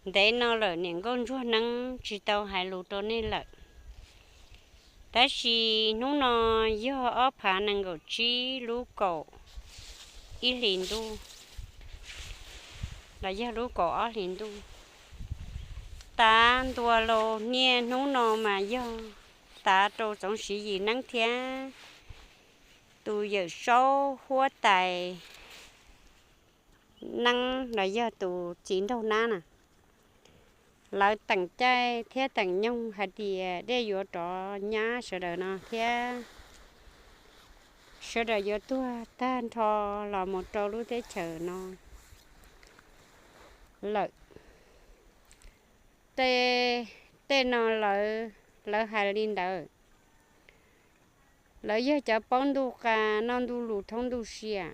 Ntev no lawm niam nkauj ntsuag neeb tsis tau hais lus rau nej lawm. Tab sis hnub no yog ob phav nees nkaum tsib lub kaum ib hlis ntuj, los yog lub kaum ob hlis ntuj. Tav ntua los niaj hnub no mas yog tav rau Txoov Siv Yim neeb thiab tus yawm saub huab tais neeb los yog tus txiv nraug nab na. Lawv teem caij thiab teem nyoog hais tias dej yuav rov nyab sawv daws no thiab sawv daws yuav tuag tag nrho los mus rau lub teb chaws no lawm. Tej no lawv hais li ntawd. Lawv yog cov paub ntuj qa noj ntuj lus thoob ntuj sia.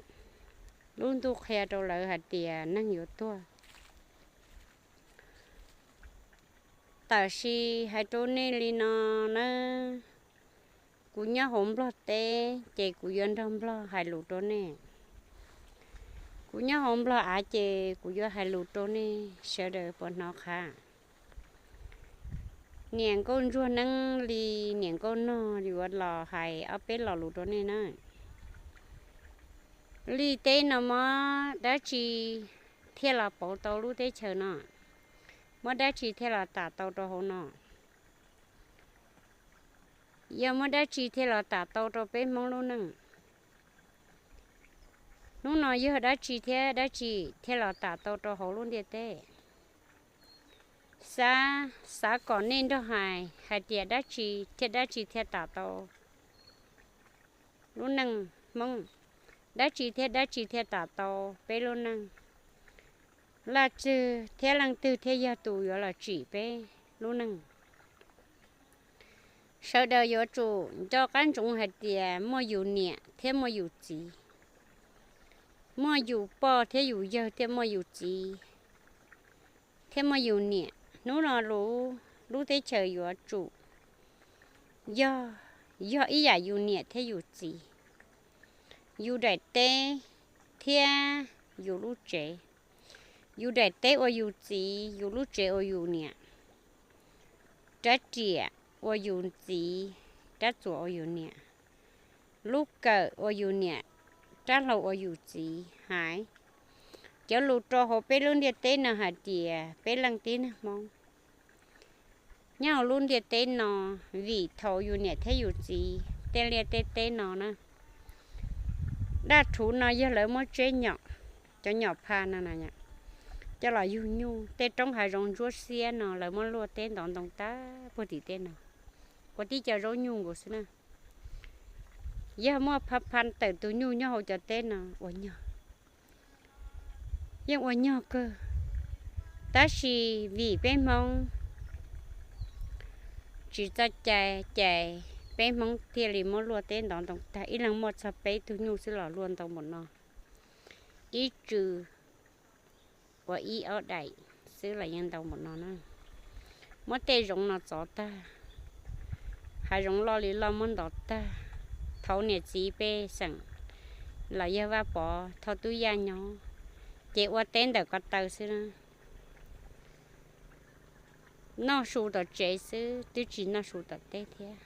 Lub ntuj qhia rau lawv hais tias neeg yuav tuag. Tab sis hais rau nej li no na, kuv nyob hauv Nplog teb ces kuv yuav nrog Nplog hais lus rau nej. Kuv nyob hauv Nplog av ces kuv yuav hais lus rau nej sawv daws puas hnov qhav. Niam nkauj ntsuag neeb li niam nkauj nog yuav los hais ob peb lo lus rau nej na. Lij teb no muab dab tsi thiaj los pauv tau lub teb chaws no? Muab dab tsi thiaj los tam tau rau hauv no? Yog muab dab tsi thiaj los tam tau rau peb Hmoob lub neej? Hnub no yog dab tsi thiab dab tsi thiaj los tam tau rau hauv lub ntiaj teb? Xav, xav kom nej nrog hais hais tias dab tsi thiab dab tsi thiaj tam tau lub neej Hmoob, dab tsi thiab dab tsi thiaj tam tau peb lub neej. Leej twg thiab leej twg thiaj yog tus yuav los tsim peb lub neej? Sawv daws yuav tsum nco qab ntsoov hais tias muaj yus niam thiab muaj yus txiv, muaj yus pog thiab yus yawg thiaj muaj yus txiv, thiaj muaj yus niam. Hnub no lub, lub teb chaws yuav tsum yog, yog ib yam yus niam thiab yus txiv. Yus daim teb thiab yus lub tsev. Yus daim teb ua yus txiv, yus lub tsev ua yus niam. Rab riam ua yus txiv, rab txuas ua yus niam. Lub kawm ua yus niam, rab hlau ua yus txiv. Hais cov lus rau hauv peb lub ntiaj teb no hais tias peb leej tib neeg Hmoob nyob hauv lub ntiaj teb no, vim thaum yus niam thiab yus txiv tej liaj tej teb no na, daj rhuv no yog lawv muab tseb nyom, cov nyom pha no coj los yug nyuj. Tej roob hav zoov ntsuab xiab no lawv muab luaj teb ntov ntoo tag puag tim tej no, ua tib co zaub nyuj nkaus xwb na. Yog muaj pha pha tawm tus nyuj nyob hauv cov teb no ua nyog, yeej ua nyog kawg. Tab sis vim peb Hmoob tsis txoj cai ces peb Hmoob thiaj li muab luaj teb ntov ntoo tag, ib leeg muaj txog peb tug nyuj xwb los luaj ntau npaum no. Ib tsw ua ib ob daim xwb los yeej ntau npaum no na. Muab tej zoov no txov tag, hav zoov loj li loj muab ntov tag. Thaum niam txiv pej xeem los yog Vaj Pov thauj tub yaj nyob, ces ua teb ntawm ko taw xwb na. Noj su tom tsev xwb twb tsis noj su tom teb thiab.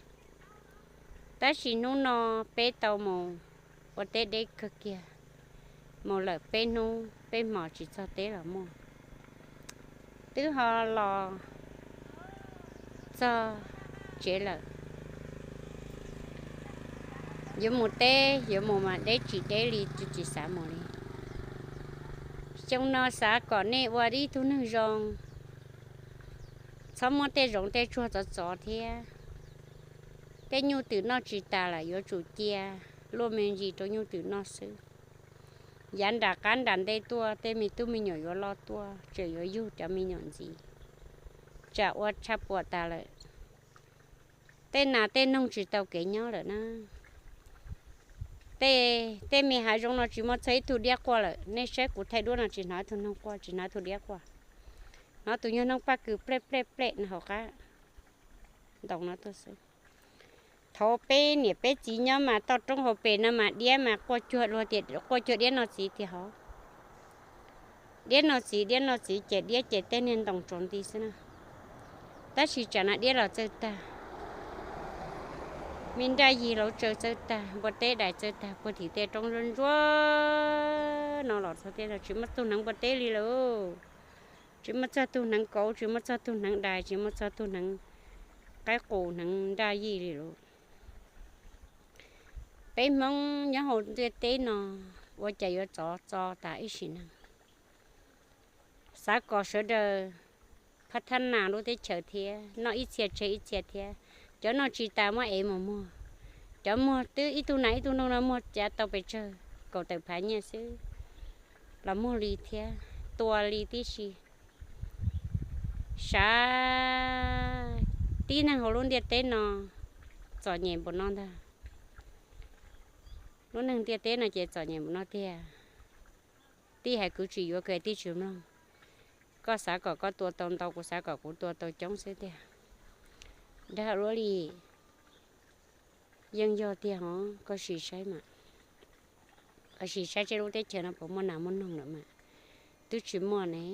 Tab sis hnub no peb tau mus ua teb deb kawg kiag, mus lawm peb hnub peb hmos tsis txog teb los muaj. Twb ho los txog tsev lawm. Yuav mus teb yuav mus mas deb tsis deb li tsis xav mus li. Xyoo no xav kom nej ua ib tug neeg zoo, txhob muab tej zoov tej tsuag txov txov thiab. Tej nyuj twm noj tsis tas lawm yuav tsum cia luaj me ntsis rau nyuj twm noj xwb. Yav nram qab nram ntej tuaj tej me tub me nyuam yuav loj tuaj tseem yuav yug cov me nyuam ntxiv, tsam ua tshaj puas tas lawm. Tej nas tej noog tsis tau kev nyob lawm na. Tej, tej me hav zoov no tsis muaj txog ib tug diab quaj lawm. Nej saib kuv thaij duab no tsis hnov ib tug noog quaj, tsis hnov ib tug diab quaj. Hnov tus nyuag noog paj kws plej plej plej no hauv qab ntoo no tuaj xwb. Thaum peb niam peb txiv nyob mas toj roob hauv pes no mas diab mas quaj cuag luag tias quaj cuag diab noj txiv tiag hov. Diab no txiv, diab no txiv ces diab ces tej niag ntoo tsaus nti xwb na. Tab sis tsam no diab los txawj tag, me nraj yig los tsaws txawj tag, npua teb dais txawj tag, puag tim tej roob ntsuab ntsuab no los txog tej no tsis muaj tug hneev npua teb li lawm. Tsis muaj txog tug hneev kauv, tsis muaj txog tug hneev dais, tsis muaj txog tug hneev qaib qus hneev nraj yig li lawm. Peb Hmoob nyob hauv ntiaj teb no ua cas yuav tsov txo tas ib sim neej. Xav kom sawv daws phab thab nas lub teb chaws thiab noj ib txhia tseg ib txhia thiab. Cov noj tsis tas muab ev mus muag. Cov muag twb ib tug nas ib tug noog no muag cav tau pes tsawg kaum tawm phav nyiaj xwb los muag li thiab, tua li tib si. Sav tib neeg hauv lub ntiaj teb no txom nyem npaum no ntag. Lub neej ntiaj teb no ces txom nyem npaum no tiag. Tij hais kuv tsis yuav koj tij tsis mloog. Koj xav kom koj tua tau ntau, kuv xav kom kuv tua tau coob xwb tiag. Dag luaj li, yeej yog tiag hov, koj sim saib mas. Koj sim saib seb lub teb chaws no puas muaj nas muaj noog lawm mas. Twb tsis muaj ne.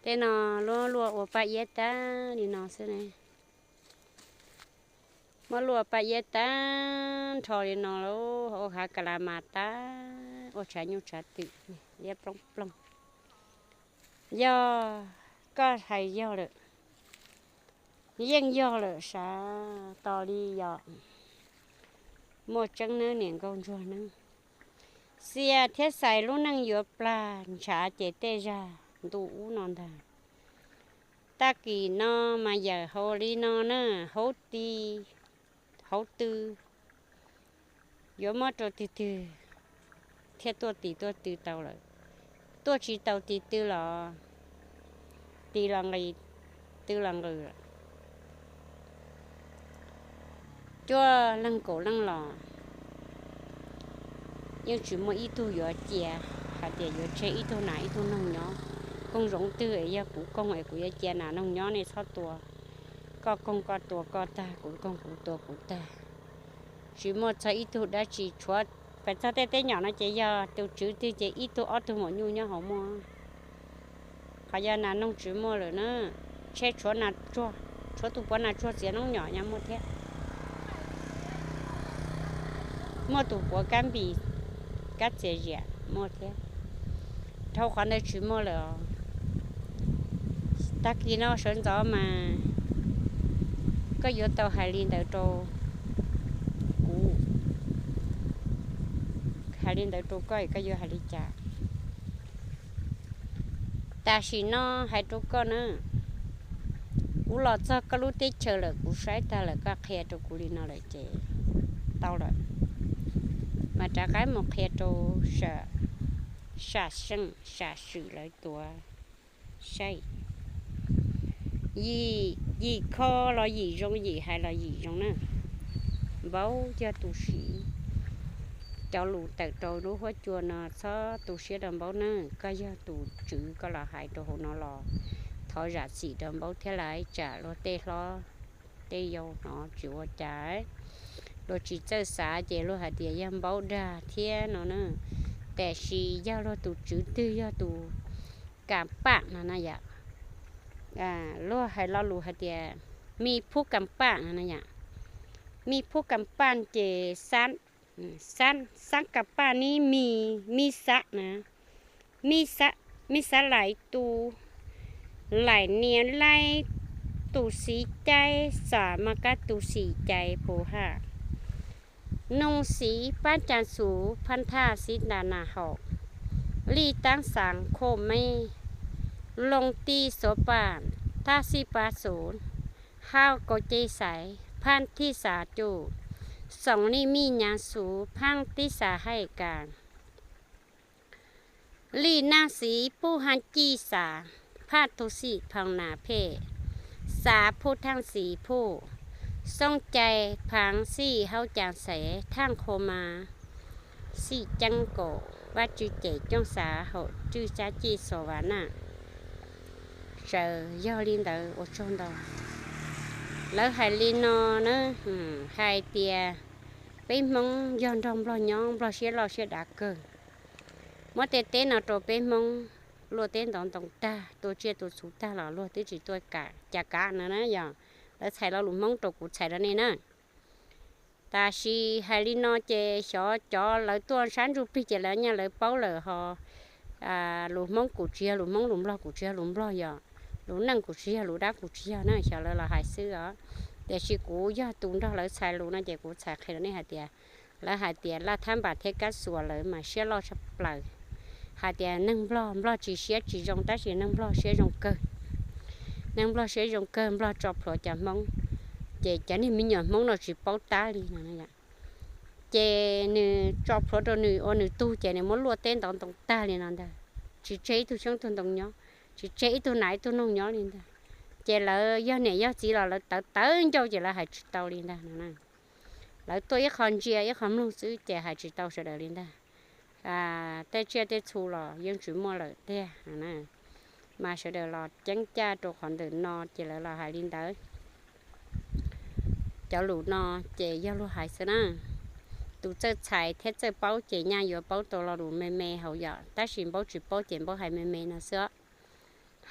Tej no luag luag ua paj iab tag li no xwb ne. Muab luaj paj iab tag nrho li no lawm, ua hav ka la mas tag, ua tshav nyuj tshav twm, liab ploog ploog. Yog koj hais yog lawm, yeej yog lawm sav, tos li yog muaj tseeb nawb niam nkauj ntsuag nawb. Xias thiab xais lub neej yuav plag ntshav ces tej zag ntu ub no ntag. Tag kis no mas yawm hauv li no na, hauv ti hauv tw, yuav muab rau twg twg thiaj tuaj tis tuaj tw tau lawm. Tuaj tsis tau tis tw los, tis los nqis, tw los nqws lawm. Cuaj leeg kaum leej los yeej tsis muaj ib tug yuav cia hais tias yuav tseg ib tug nas ib tug noog nyob. Koog zoov twg es yog kuv koog es kuv yuav cia nas noog nyob, nej txhob tua. Koj koog koj tua koj tag, kuv koog kuv tua kuv tag. Tsis muaj txog ib tug dab tsi tshuav. Pes txog tej teb nyom no ces yog tus tswv twg ces ib tug ob tug maum nyuj nyob hauv muaj. Qhov yog nas noog tsis muaj lawm na, tshe tshuav nas tsuag, tshuav tus puav nas tsuag txiav noob nyom nyob muaj thiab. Muaj tus puav kab npis, kab txias ziam muaj thiab. Dhau qhov ntawd tsis muaj lawm os. Tag kis no sawv ntxov mas koj yuav tau hais li ntawd rau kuv, hais li ntawd rau koj, koj yuav hais li cas? Tam sim no hais rau koj na, kuv los txog koj lub teb chaws lawm, kuv saib tag lawm, koj qhia rau kuv li no lawm ces tau lawm. Mas rov qab mus qhia rau sam seej sam swm lawv tuav saib. Yim, yim kho los yim zoo, yim hais los yim zoo na. Npaub yog tus siv cov lus tawm rau lub huab cua no, txhob tu siab rau Npaub na. Koj yog tus tswv koj los hais rau hauv no los thov zam txim rau Npaub thiab lawm, tsam luag tej hlob tej yau hnov tsis ua cas. Luag tsis txawj xav ces luag hais tias yog Npaub dag thiab no na. Tiam sis yog luag tus tswv twg yog tus kam pam no na yom. Luag hais lo lus hais tias mi phub kam pam no na yom. Mi phub kam pam ces xab, xab kam pam ni mi, mi xab na, mi xab lais tu, lais niam laib, tus xiv caib xas mas kab tus xim cais puv ham, noo xiv pab cam xuv phab thaj xiv ntas nas haum, lij taab xaav khoj mej, loo tij xuav pam thaj xij pab xuv, hauj kaum ceg xaiv phaj thij xav cum, xoom lij mij nyaav xuv phaj tij xav haij kas, lij naaj xiv puj haaj cij xav phaj tu xim phoo nas phej, xav puj thaaj xiv puj, xoob cai phaav xij hauj caas xev thaaj qhua mas xij ceeb kaum, Vaajtswv cem cooj xav haum tswj sab cij xuas vas naj. Txawm yog li ntawd ua tsaug ntau. Lawv hais li no na, hais tias peb Hmoob yog nrog Nplog nyob, Nplog siab loj siab dav kawg. Muab tej teb no rau peb Hmoob, luaj teb ntov ntoo tag, tua tsiaj tua txhu tag los luag twb tsis tuaj cav kav no na yog. Lawv txhais lo lus Hmoob rau kuv txhais rau nej na. Tab sis hais li no ces xyov cov lawv tuaj sab ntsuj plig ces lawv nyaj lawv paub lawm ho. Lus Hmoob kuj tsis yog lus Hmoob, lus Nplog kuj tsis yog lus Nplog yog, lus neej kuj tsis yog lus dab kuj tsis yog na, xyov lawv los hais xwb os. Tiam sis kuv yog tus nrog lawv txhais lus no ces kuv txhais qhia rau nej hais tias, lawv hais tias laj thab npas thiab kab xuas lawv mas siab loj tshaj plaws. Hais tias neeg Nplog, Nplog tsis siab tsis zoo tab sis neeg Nplog siab zoo kawg. Neeg Nplog siab zoo kawg, Nplog tso plhuav cov Hmoob, ces cov niag me nyuam Hmoob no tsis paub tab li no. Ces nws tso plhuav rau nws ua nws tug ces nws muab luaj teb ntov ntoo tag li no ntag. Tsis tseg ib tug xyoob tug ntoo nyob, tsis tseg ib tug nas ib tug noog nyob li ntag. Ces lawv yog niam yog txiv los lawv tawv tawv ncauj ces lawv hais tsis tau li ntag no. Lawv tuaj ib qho ntsia ib qho mloog xwb ces hais tsis tau sawv daws li ntag. Tej tsiaj tej txhu los yeej tsis muaj lawm tiag. Mas sawv daws los ceeb caj rau qhov ntawm no ces lawv los hais li ntawd. Cov lus no ces yog luag hais xwb na. Tus txawj txhais thiab txawj paub ces nyaj yuav paub tau lo lus me me hauv yom, tab sis npaub tsis paub ces npaub hais me me no xwb.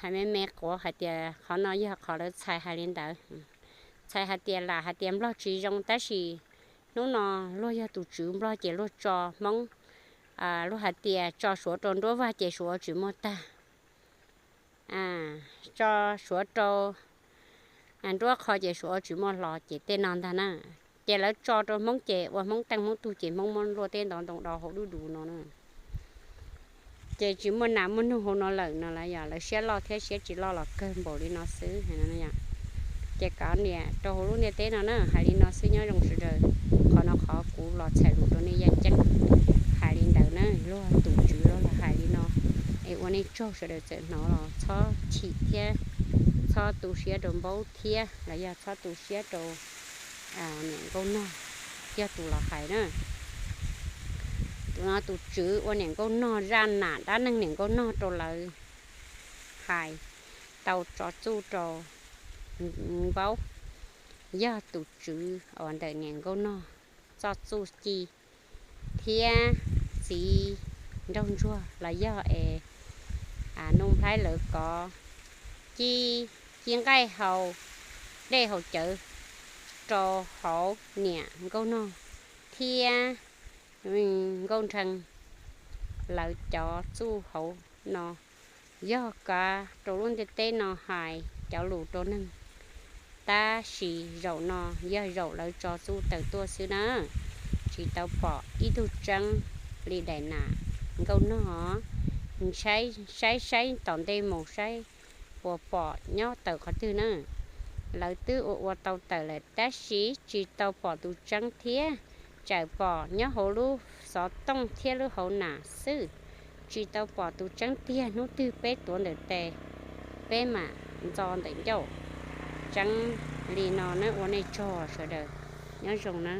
Hais me me quav hais tias qhov no yog qhov lawv txhais hais li ntawd. Txhais hais tias lam hais tias Nplog tsis zoo tab sis hnub no luag yog tus tswv Nplog ces luag tso Hmoob, luag hais tias tso Suav rau nruab vag ces Suav tsis muaj tag. Tso Suav rau nruab qho ces Suav tsis muaj hlo ces tej no ntag na. Ces lawv tso rau Hmoob ces ua Hmoob teej Hmoob tug ces Hmoob muab luaj teb ntov ntoo do hauv dub dus no na. Ces tsis muaj nas muaj noog hauv no lawm no los yog lawv siab loj thiab siab tsis loj los kawg npaum li no xwb. Ces kav niam rau hauv lub ntiaj teb no na hais li no xwb, nyob zoo sawv daws. Qhov no qhov kuv los txhais lus rau nej yaj ceeb hais li ntawd na, luag tus tswv los hais li no. Es ua nej tsaug sawv daws txawm hnov los txhob chim thiab txhob tu siab rau npaub thiab los yog txhob tu siab rau niam nkauj nog, yog tus los hais na. Tus no tus tswv ua niam nkauj nog zaj nam dab neeg niam nkauj nog rau lawv hais, tau tso txuj rau npaub, yog tus tswv uas ntawm niam nkauj nog txoj txuj ci thiab txiv nraug ntsuag los yog es Nuj Nplhaib lawv kov ci, ci nqaij hau dej hau cawv rau hauv niam nkauj nog thiab nkauj nrhee lawv cov txuj hauv no, yog kav rau lub ntiaj teb no hais cov lus rau neeg. Tab sis zaum no yog zaum lawv tso txuj tawm tuaj xwb na, tsis tau pom ib tug tseeb li daim nam nkauj nog. Saib saib tom ntej mus saib puas pom nyob tawm qhov twg na. Lawv twb ua ua tau tawm lawm tab sis tsis tau pom tus tseeb thiab, tseem pom nyob hauv lub xov tooj thiab lub hauv nas xwb, tsis tau pom tus tseeb tiag. Hnub twg peb tuav ntawm tes, peb mam ntxo ntawm ncauj. Tseeb li no na, ua nej tsaug sawv daws, nyob zoo na.